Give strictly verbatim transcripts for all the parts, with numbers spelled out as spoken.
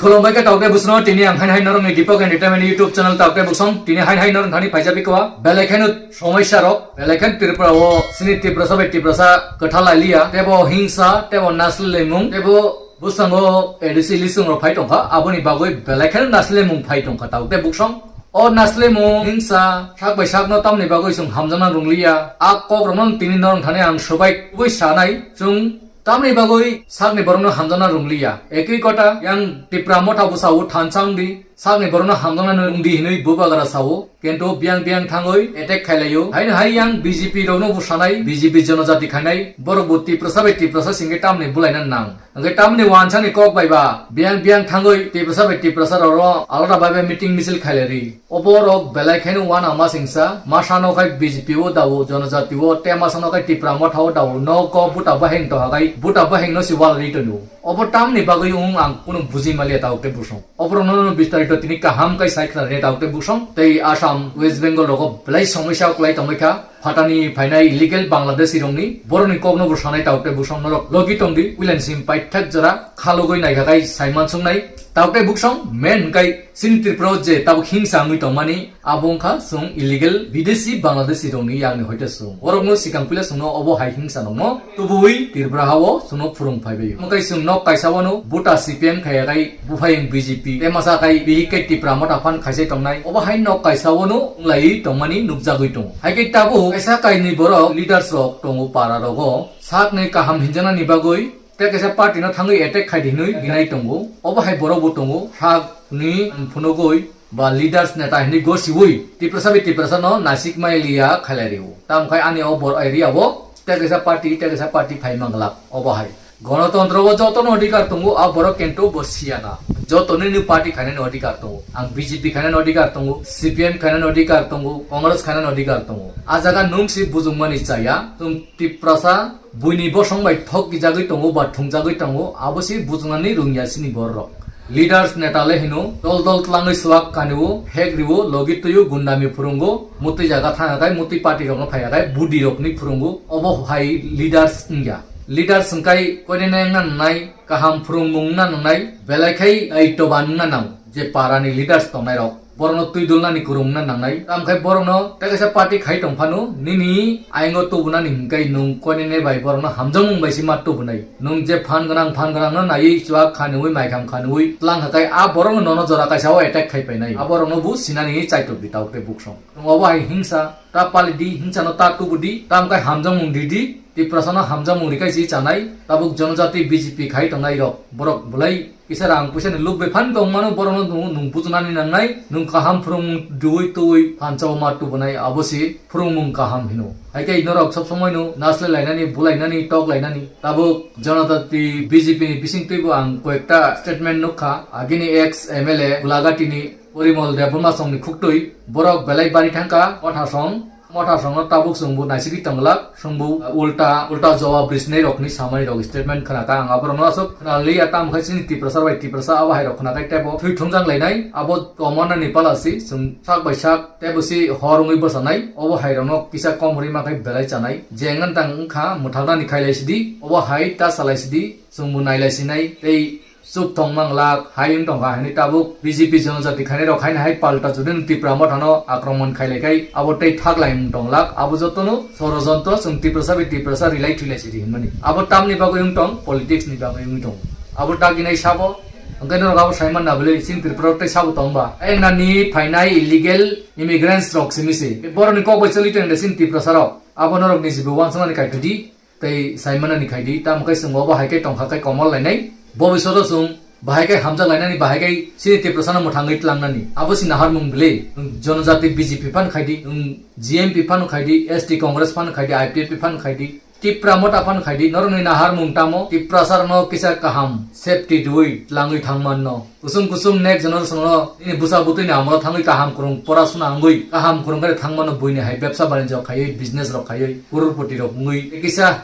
Khulumbai khe taukte busno tini ang hain hain norokni Deepak Entertainment YouTube channel taukte busong tini hain hain norok thani phaijak bikwa belai kheno somoisa rok belai khen Tripura o sini Tiprasa bai Tiprasa kwtha lailiya tebo hingsa tebo nasli lemung tebo bwskango A D C lisung rok phai tongkha aboni bagwi belai kheno nasli lemung phai tongkha taukte busong. O naslemung hingsa sak bai sakno tamni bagwi chwng hamjakna rwngliya. A kokrokno tini norok thani ang swbai kubui sanai. Chwng tamni bagwi sakni borokno hamjakna rwngliya. Ekwi kota yang Tipra Motha bo sao thansa wngdi. Sakni borokno hamjakna rwngdi hinwi bubagra sao. Kintu biyang biyang thangwi attack khailaio. Haino hai yang B J P rokno bo sanai, B J P jonojati khainai. Borok bo Tiprasa bai Tiprasa singkhe tamni bulaina nang. Hwnkhe tamni wansani kok bai ba biyang biyang thangwi Tiprasa bai Tiprasa rokno alada bai bai meeting misil khailari. Obo rok belai kheno wana ma singsa, masano khai B J P o dao, jonojati o, te masano khai Tipra Motha o dao, no ko buta baheng to hagai, buta baheng no si wal ri tonu. Obo tamni bagwi wng ang kunu buji maliya taukte busong. Oborokno no bistarito tini kaham kai sai khna rene taukte busong. Tei Assam, West Bengal rogo belai somoisa kwlai tongbai kha. Phatani phainai illegal Bangladeshi rokni borokni kokno bo sanai taukte busong norok logi tongdi uilan sim paithak jora khalogoi naikha kai saiman sungnai taukte busong men hwnkhe sini Tripura o je tabuk hingsa wngwi tongmani abo wngkha chwng illegal Bideshi Bangladeshi rokni yakni hoite chwng borokno sikang puila chwngno obo hai hingsa nokno tubui Tripura hao chwngno phwrwng phaibai. Omo kai chwng nok kaisa wano buta C P M khaiya kai buphai wng B J P, tei masa kai bihik kai Tipra Motha phan khaisai tongnai. Obo hai nok kaisa wano wnglaui tongmani nukjagwi tongo. Hai khe tabuk kaisa kainwi borok leaders rok tongo para rogo. Sakni kaham hinjaknani bagwi tei kaisa party no thangwi attack khai di hinwi ginai tongo. Obo hai borok bo tongo. Sakni phunugwi ba leaders neta hinwi gosiwi Tiprasa bai Tiprasa no naisik mai liya khailai rio. Tamo khai ani o bor area o tei kaisa party, tei kaisa party phai manglak obo hai. Gonotontro o jotono odhikar tongo, a borok kintu bo siyana. Joto nini party khainani odhikar tongo. Ang B J P khainani odhikar tongo, C P M khainani odhikar tongo, Congress khainani odhikar tongo. A jaga nwng si bujungmani chaya, chwng Tiprasa buini bosong bai thok gijagwi tongo ba thungjagwi tongo, abo si bujungnani rwngya sini borok. Leaders neta le hino, dol dol tlangwi swak kanio, hek rio, logi tuio, gundami phurungo, mutwi jaga thang akai, mutwi party rokno phai akai, budi rokni phurungo, obo hai leaders wngya. Leaders wngkai koine nai wngna nangnai, kaham phwrwngmung wngna nangnai, belai khai daitwban wngna nang je parani leaders tongnai rok. Borokno twi dulnani kwrwng wngna nangnai. Tamo khai borokno tei kaisa party khai tong phano, nini ayingo tubunani hwnkhe nwng koinene bai borokno hamjakmung bai se ma tubunai. Nwng je phan gwnang, phan gwnangno naiwi chuak khanwi, maikam khanwi tlang kha khai a borokno nono jora kaisa o attack khai painai. A borokno bo sinani chaitok di tauk tei buksong. Nwng obo hai hingsa, ta pali di, hingsano ta tubu di, tamo khai hamjakmung di di, Tiprasano hamjakmung rikai si chanai, tabuk jonojati B J P khai tongnai rok, borok bolai kisa rang puisa ni luk bai phan tong mano, borokno nwng, nwng bujunani nangnai, nwng kaham phwrwng dui tui phanchao ma tubunai abo si phwrwngmung kaham hino. Hai khe norok sob somoi no nasle lainani, bulainani, tok lainani, tabuk jonojati B J P ni bising twibo ang koyekta statement nukha, agini ex M L A Gulagati ni Porimol Debbarma songni khuktwi borok belai bari thangkha, Motha song, Motha songno tabuk chwngbo naisigwi tongglak, chwngbo ulta, ulta jawab risnai rokni samani rok statement khwnakha. Ang aborokno aswk khwnaliya, tamo khe chini Tiprasa bai Tiprasa abo hai rok khwnakhai teibo thwi thungjak lainai, abo tomannani pala si chwng sak bai sak teibo si hor wngwi bwchanai, obo hai rokno kisa kom rwima khe belai chanai, je wngna tang wngkha mwthaknani khailai sidi, obo hai ta salai sidi, chwngbo nailai sinai tei Chuk thong manglak, hai wng tongkha, hwnwi tabuk B J P jonojati khainai rok haino hai palta jodi no Tipra Motha no akromon khailai khai, abo tei thaklai wng tonglak, abo jotono sorojontro chwng Tiprasa bai Tiprasa rilai thwilai sidi hwnmani. Abo tamni bagwi wng tong, politics ni bagwi wng tong. Abo daginai sabo, hwnkhe norok abo saiman na bwlwi, chini Tripura rok tei sabo tongba. Ayang nani phainai illegal immigrants rok simi se. Borokni kok bai choli tong de chini Tiprasa rok. Abo norok ni jibo uansukmani kaiphidi. Tei saimanani khaidi, tamo khe chwng obo hai khe tongkha khe komol lainai. Bobiswt o chwng bahai khe hamjak lainani, bahai khe chini Tiprasano mwthangwi tlangnani. Abo si naharmung bwle. Nwng jonojati B J P phano khaidi, nwng G M P phano khaidi, S T Congress phano khaidi, I P F T phano khaidi, Tipra Motha phano khaidi, norokni naharmung tamo Tiprasarokno kisa kaham safety rwui tlangwi thangmanno. Kusung kusung next generation no nini bwsa bwtwi ni amolo thangwi kaham kwrwng pora suna wngwi kaham kwrwng khe thangmano, buini hai bebsa banijyo khaiwi, business rok khaiwi, crorepoti rok wngwi, tei kisa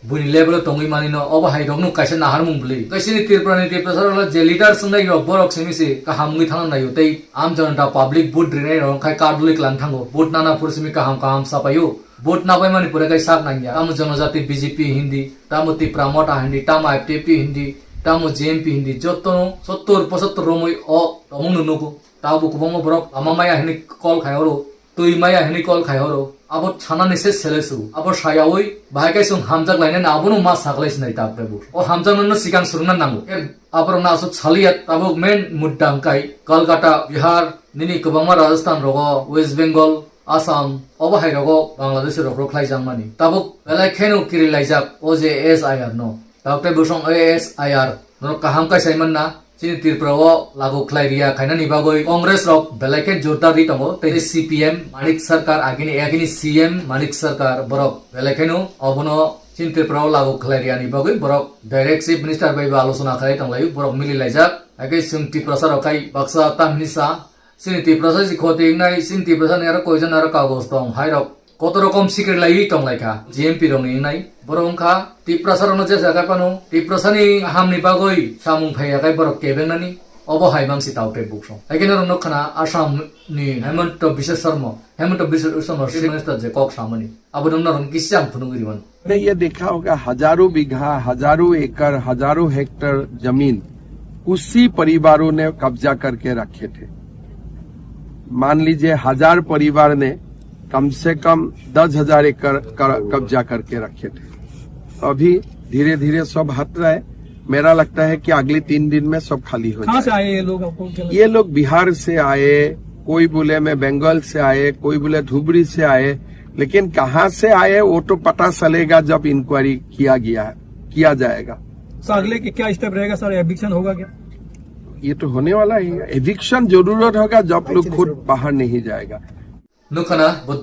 buini level o tongwi manino, obo hai rokno kaisa naharmung bwlwi. Tei chini Tripura ni Tiprasa rok je leader swngnai rok, borok simi se kaham wngwi thangna naio, tei Aam Janata public vote rinai rok khai kadulwi klang thango, vote nana phuru simi kaham kaham sapaio. Vote nabai mani pore kai sak nangya. Tamo jonojati B J P hindi, tamo Tipra Motha hindi, tamo I P F T hindi, Tamo J M P hindi jotono sottor pochattor romwi o tongmungno nugo. Tabuk kwbangma borok lama maya hinwi call khai oro, twi maya hinwi call khai oro. Abo sanani se sele su. Abo sayawi bahai kai chwng hamjak lainani abono ma saklai sinai ta prebur. O hamjaknano sikang swrwngna nango. E aborokno aswk saliya tabuk main mudda hwnkhe Kolkata, Bihar, nini kwbangma Rajasthan rogo, West Bengal, Assam, obo hai rogo Bangladesh rok rok khlai jakmani. Tabuk belai kheno kiri laijak o je S I R no. Tabuk tei bwswng S I R norok kaham khe sai manna. Chini Tripura o lagu khlai riya khainani bagwi Congress rok belai khe jordar ri tongo tei C P M Manik Sarkar agini, agini C M Manik Sarkar borok belai kheno obono chini Tripura o lagu khlai riyani bagwi borok direct Chief Minister bai bo alochona khlai tonglaio, borok mili laijak. Hakhe chwng Tiprasa rok khai baksa tamni sa Chini Tiprasa si khoti wngnai, chini Tiprasa ni aro koijon aro kagoj tong, hai rok koto rokom sikir laiwi tong lai kha, G M P rok ni wngnai. Borok wng kha Tiprasa rok no jesa khai phano, Tiprasa ni kaham ni bagwi samung phai ya khai borok kebeng nani, obo hai mang si tau tei buk song. Hai khe norok nuk khna Assam ni Hemanta Biswa Sarma, Hemanta Biswa Sarma Chief Minister je kok samani. Abo no norok kisa ang phunugwi rw mano. आपने ये देखा होगा, हजारों बीघा, हजारों एकड़, हजारों हेक्टर जमीन उसी परिवारों ने कब्जा करके रखे थे। मान लीजिए, हजार परिवार ने कम से कम दस हजार एकड़ कर, कब्जा करके रखे थे। तो अभी धीरे-धीरे सब हट रहा है। मेरा लगता है कि अगले तीन दिन में सब खाली हो जाएगा। कहाँ से आए ये लोग, आपको क्या लगता है? ये लोग बिहार से आए, कोई बोले मैं बंगाल से आए, कोई बोले धुबरी से आए, लेकिन कहाँ से आए वो तो पता चलेगा जब इंक्वायरी किया गया, किया जाएगा। तो अगले के क्या स्टेप रहेगा सर, एविक्शन होगा क्या? ये तो होने वाला ही है। एविक्शन जरूरत होगा जब लोग खुद बाहर नहीं जाएगा। Nukha na, bo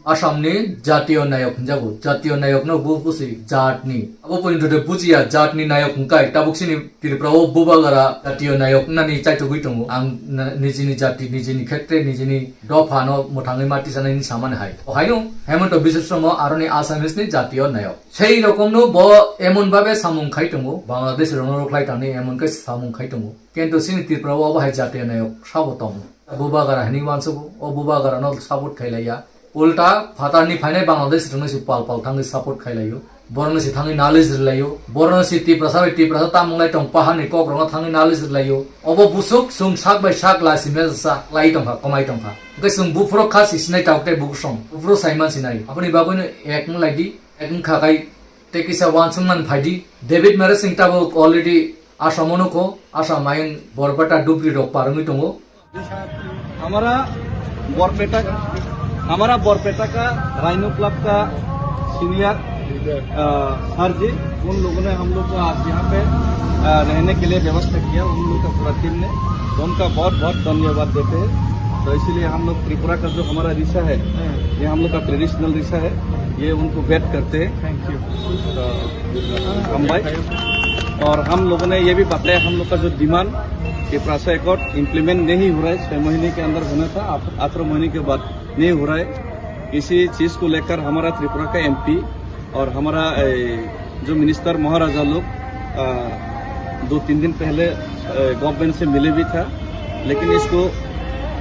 Assam ni jatiyo nayok hinjago. Jatiyo nayok no bo busi jat ni. Abo porinto de bujiya jat ni nayok hingkai. Tabuk sini Tripura o bubagara jatiyo nayok nani chaitugwi tongo. Ang na-, nijini jati, nijini khetre, nijini dopha no mwthangwi ma tisanai ni samani hai. O haino Hemanta Biswa Sarma aroni Assamese ni jatiyo nayok. Sei rokom no bo emon babe samung khai tongo. Bangladesh rok no rwkhlai tangni emon khe samung khai tongo. Kintu sini Tripura o abo hai jatiyo nayok sabo tongo. Bubagara hinwi uansugo, o bubagara no support khailaiya. Ulta phatarni phainai Bangladesh rokno se pal pal thangwi support khailaio. Borokno se thangwi knowledge rwlaio. Borokno se Tiprasa bai Tiprasa tamung lai tong paharni kok rokno thangwi knowledge rwlaio. Obo busuk chwng sak bai sak lasi mesa sa lai tongkha, komai tongkha. Hwnkhe chwng buphuru kha si sinai tabuk tei bukusong. Buphuru saiman sinai. Aboni bagwino ek wng lai di, ek wng kha khai tei kisa uansukmani phai di. David Meres wng tabuk already Assam o nukho, Assam ayang Borpeta Dhubri rok par wngwi tongo. हमारा बरपेटा, हमारा बरपेटा का rhino club का सीनियर, अ, सर जी, उन लोगों ने हम लोग को आज यहाँ पे, अ, रहने के लिए व्यवस्था किया, उन लोग का पूरा टीम ने। तो उनका बहुत बहुत धन्यवाद देते हैं। तो इसीलिए हम लोग त्रिपुरा का जो हमारा रिसा है, ये हम लोग का ट्रेडिशनल रिसा है, ये उनको वेट करते हैं। Thank you. तो हम भाई, और हम लोगों ने ये भी बताया, हम लोग का जो डिमांड, ये प्रासा एकॉर्ड इम्प्लीमेंट नहीं हो रहा है, छः महीने के अंदर होना था, अठारह महीने के बाद नहीं हो रहा है। इसी चीज़ को लेकर हमारा त्रिपुरा का एमपी और हमारा, ए, जो मिनिस्टर महाराजा लोग, अ, दो तीन दिन पहले, अ, गवर्नमेंट से मिले भी था, लेकिन इसको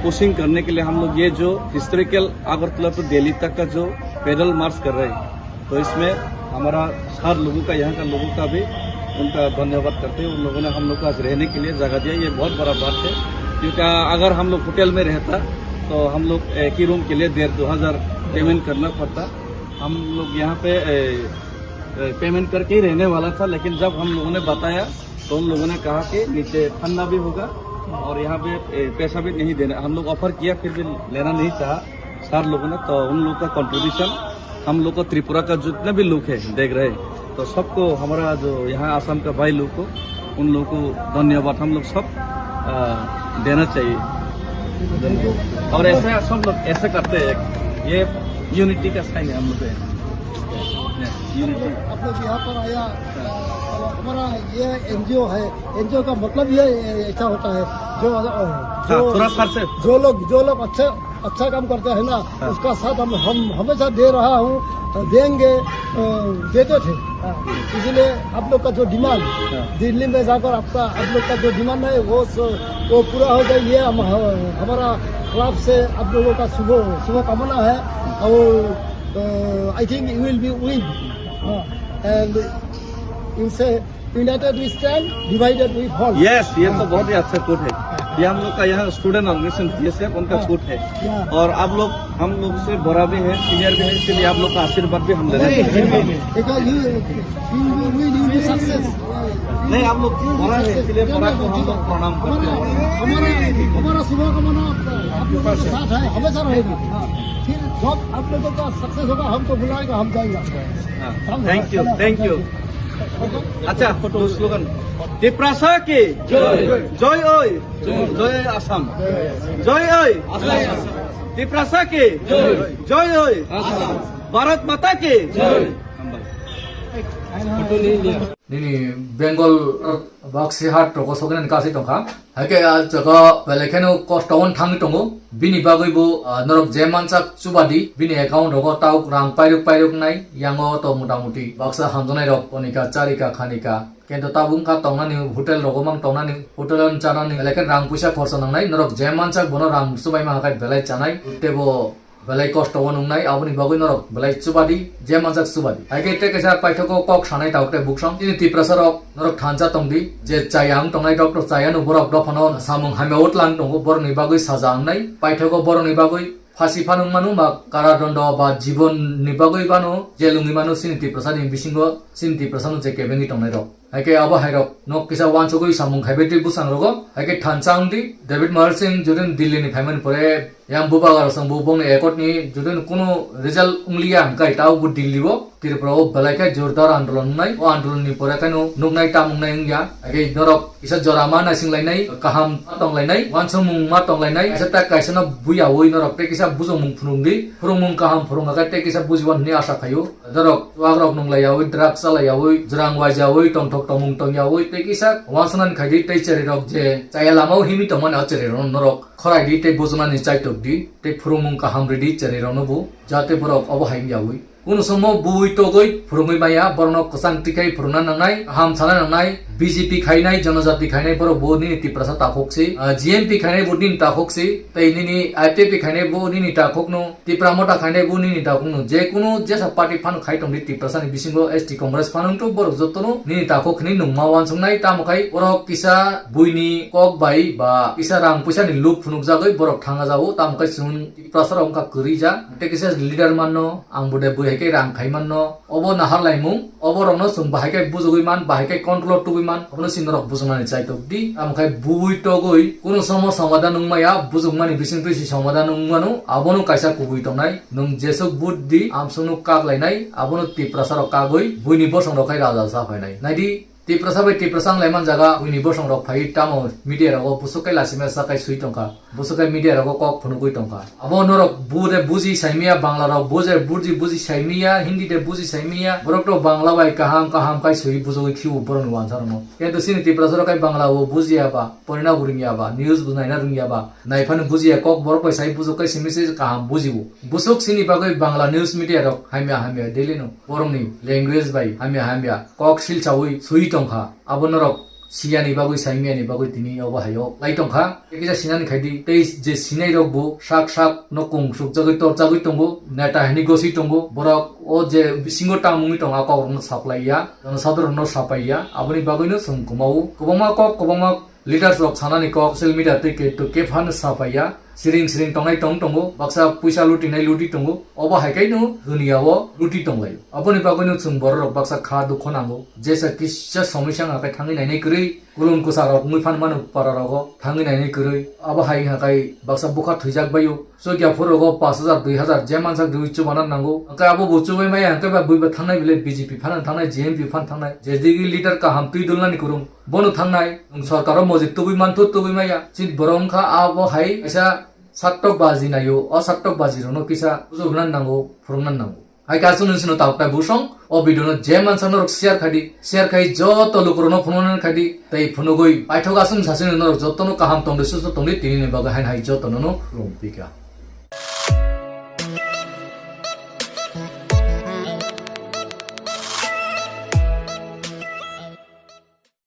पुशिंग करने के लिए हम लोग ये जो हिस्टोरिकल अगरतला टू दिल्ली तक का जो पैदल मार्च कर रहे हैं, तो इसमें हमारा हर लोगों का, यहाँ का लोगों का भी उनका धन्यवाद करते हैं। उन लोगों ने हम लोग को आज रहने के लिए जगह दिया, ये बहुत बड़ा बात है, क्योंकि अगर हम लोग होटल में रहता तो हम लोग एक ही रूम के लिए डेढ़ दो हज़ार पेमेंट करना पड़ता। हम लोग यहाँ पे, ए, ए, पेमेंट करके ही रहने वाला था, लेकिन जब हम लोगों ने बताया तो उन लोगों ने कहा कि नीचे ठंडा भी होगा और यहाँ पे, ए, पैसा भी नहीं देना। हम लोग ऑफर किया, फिर भी लेना नहीं चाहा सर लोगों ने। तो उन लोग का कंट्रीब्यूशन हम लोग को त्रिपुरा का जितने भी लोग हैं देख रहे हैं, तो सबको हमारा जो यहाँ आसाम का भाई लोग को, उन लोगों को धन्यवाद हम लोग सब, आ, देना चाहिए। धन्यवाद। और ऐसे सब लोग ऐसे करते हैं, ये यूनिटी का साइन है हम लोग का। यूनिटी। आप लोग यहाँ पर आया, हमारा ये एनजीओ है, एनजीओ का मतलब ये ऐसा होता है, जो, जो, हाँ, थोड़ा सर से। जो लोग, जो लोग अच्छा, अच्छा काम करता है ना, हाँ। उसका साथ हम, हम हमेशा दे रहा हूँ, देंगे, अ, देते थे। हाँ। इसलिए आप लोग का जो डिमांड, हाँ। दिल्ली में जाकर आपका, आप लोग का जो डिमांड है, वो स-, वो पूरा हो जाए, ये हम, हमारा क्लब से आप लोगों का शुभ, शुभकामना है। और, अ, I think you will be win। हाँ। And you say United we stand, divided we fall. Yes, ये तो बहुत ही अच्छा कोट है। ये हम लोग का यहाँ स्टूडेंट ऑर्गेनाइजेशन बीएसएफ उनका हाँ। कोट है। या। और आप लोग हम लोग से बड़ा भी है, सीनियर भी है, इसलिए आप लोग का आशीर्वाद भी हम लेना नहीं, चाहते हैं। नहीं, नहीं। Because you, you, you, we, you will success। नहीं, आप लोग बड़ा है, इसलिए बड़ा को हम लोग प्रणाम करते हैं। हमारा, हमारा, हमारा शुभकामना आप लोगों के साथ है, हमेशा रहेगी। फिर जब आप लोगों का सक्सेस होगा, हमको बुलाएगा, हम जाएंगे। हाँ, हम थैंक यू, जाएंगे। Thank you. আচ্ছা, তো স্লোগান, তিপ্রাসা কি জয়। জয় ওই। জয় আসাম। জয় ওই। আসাম। তিপ্রাসা কি জয়। জয় ওই। আসাম। ভারত মাতা কি জয়। Nini Bengal, uh, Baksi hat rok soknani kasi tongkha. Haike a jaga belai kheno kosto on thangwi tongo. Bini bagwi bo, ah, norok je mansak chubadi, bini account rogo tauk rang pairuk pairuk nai, yango to mota moti baksa hamjaknai rok onika charika khanika. Kento tabuk wngkha tongnani hotel rogo mang tongnani, hotel on chanani belai khe rang puisa khorsa nangnai, norok je mansak bono rang chubaima hakai belai chanai, tebo belai kosto o nungnai, aboni bagwi norok belai chubadi, je manjak chubadi. Haikhe tei kaisa paithago kok sanai tabuk tei buksong. Chini Tiprasa rok norok thansa tongdi, je chaya wng tongnai doctor chaya no borok dophano samung hamya o tlang tongo, borokni bagwi saja wngnai. Paithago borokni bagwi phasi phanung manu ba karadondo ba jibon ni bagwi bano jelungwi manu chini Tiprasa ni bisingo chini Tiprasa no je kebengwi tongnai rok. Haikhe abo hairok nok kisa wansugwi samung khaibai twi bwsang rogo. Haikhe thansa wngdi David Mahar Singh judin Delhi ni phaimani pore yang bubagra song bo bongni accord ni judin kunu result wngliya hwnkhe tao bo Delhi o Tripura o belai khe jordar andolon wngnai. O andolon ni pore khaino nuknai tam wngnai wngya. Haikhe norok kisa jora ma naising lainai, kaham ma tong lainai, wansukmung ma tong lainai. Kaisa tak kaisa no buyawi norok tei kisa bujongmung phunukdi, phwrwngmung kaham phwrwng khe tei kisa bujiwan hwnwi asa khaio. Norok chuwak rok nung laiyawi, drugs cha laiyawi, jwrang waijawi, tongthok tongmung tongyawi, tei kisa wansuknani khaidi tei cherwi rok je chaya lama o himwi tongmani o cherwi rok norok khorai di tei bujunani chaitok di tei phwrwngmung kaham ridi cherwi rok no bo jate borok obo hai wngyawi. Kunu somo bui togwi phwrwngwi maya, borokno kwchang tikhai phwrwngna nangnai, kaham sana nangnai, B J P khainai, jonojati khainai borok bo nini Tiprasa takhuk si, ah, G M P khainai bo nini takhuk si, tei nini I P F T khainai bo nini takhuk no. Tipra Motha khainai bo nini takhukno, je kunu jesa party phano khai tongdi Tiprasani bisingo S T Congress phano wngthu borok jotono nini takhuk hinwi nungma wansuknai, tamo khai borok kisa buini kok bai ba kisa rang puisani luk phunukjagwi borok thangajao, tamo khai chwng Tiprasarok wngkha kwrwi ja, tei kisa leader manno, ang bo de bui hai khe rang khai manno, obo nahar laimung. Oborokno chwng bahai khe bujugwi man, bahai khe control o tubui man, obono chini norok bujuknani chaitok di. Tamo khe bui togwi kunu somo somadan wngmaya, bujukmani bisingtwi si somadan wngmano, abono kaisa kubui tongnai. Nwng jesuk vote di, amsukno kak lainai, abono Tiprasarok kagwi buini bosongrok khai raja sa phainai. Naidi, Tiprasa bai Tiprasa wng laiman jaga buini bosongrok phaiwi tamo media rogo busuk khe lachima sa khai swi tongkha. Bwswk khe media rogo kok phunugwi tongkha. Abo norok bu de buji saimiya, Bangla rok bu je buji buji saimiya, Hindi de buji saimiya. Borok to Bangla bai kaham kaham kai swi bujogwi khiu borokni wansarokno. Kintu chini Tiprasa rok kai Bangla bo bujiya ba, porina bo rwngya ba, news bo naina rwngya ba, naiphano bujiya kok borok bai sai bujok kai simi se kaham bujibo. Bwswk chini bagwi Bangla news media rok hamya hamya daily no borokni language bai hamya hamya kok silchawi swi tongkha. Abo norok siyani bagwi, saimiyani bagwi tini obo haio lai tongkha. Tei kisa sinani khaidi, tei je sinai rok bo sak sak no kung sukjagwi torjagwi tongo, neta hinwi goswi tongo. Borok o je bisingo tangmungwi tongo, a kok rokno saplaiya, jono sadharok no sapaiya, aboni bagwino chwng kwmao kwbangma kok, kwbangma leaders rok sanani kok social media tei ke to kephano sapaiya. Siring siring tongnai tong tongo, baksa puisa lutinai luti tongo, obo hai khe no duniya o luti tonglaio. Aboni bagwino chwng borok rok baksa kha dukho nango, jesa kisa somoi sanga khe thangwi nainai kwrwi, kulum kwsa rok wngwi phan mano para rogo thangwi nainai kwrwi. Abo hai ha khai baksa bukha thwijak baio, chokya phuru rogo pash hajar dui hajar je mansak rwi chubana nango, hwnkhe abo bo chubai maya hwnkhe ba buiba thangnai bile B J P phan thangnai, G M P phan thangnai, je digi leader kaham twi dulnani kwrwng. Bono thangnai, nwng sorkaro mojit tubui manthu tubui maya. Chini borok wngkha abo hai kaisa sattok baji naio, o sattok baji rokno kisa bujok hwnna nango, phwrwngna nango. Hai kaisa nwng sino tabuk tai busong, o video no je mansa norok share khai di, share khai joto lukurokno phunukna khai di, tei phunugwi paithok aswk sasino norok jotono kaham tongdi susto tongdi tini ni bagwi haino hai jotono no khulum pika.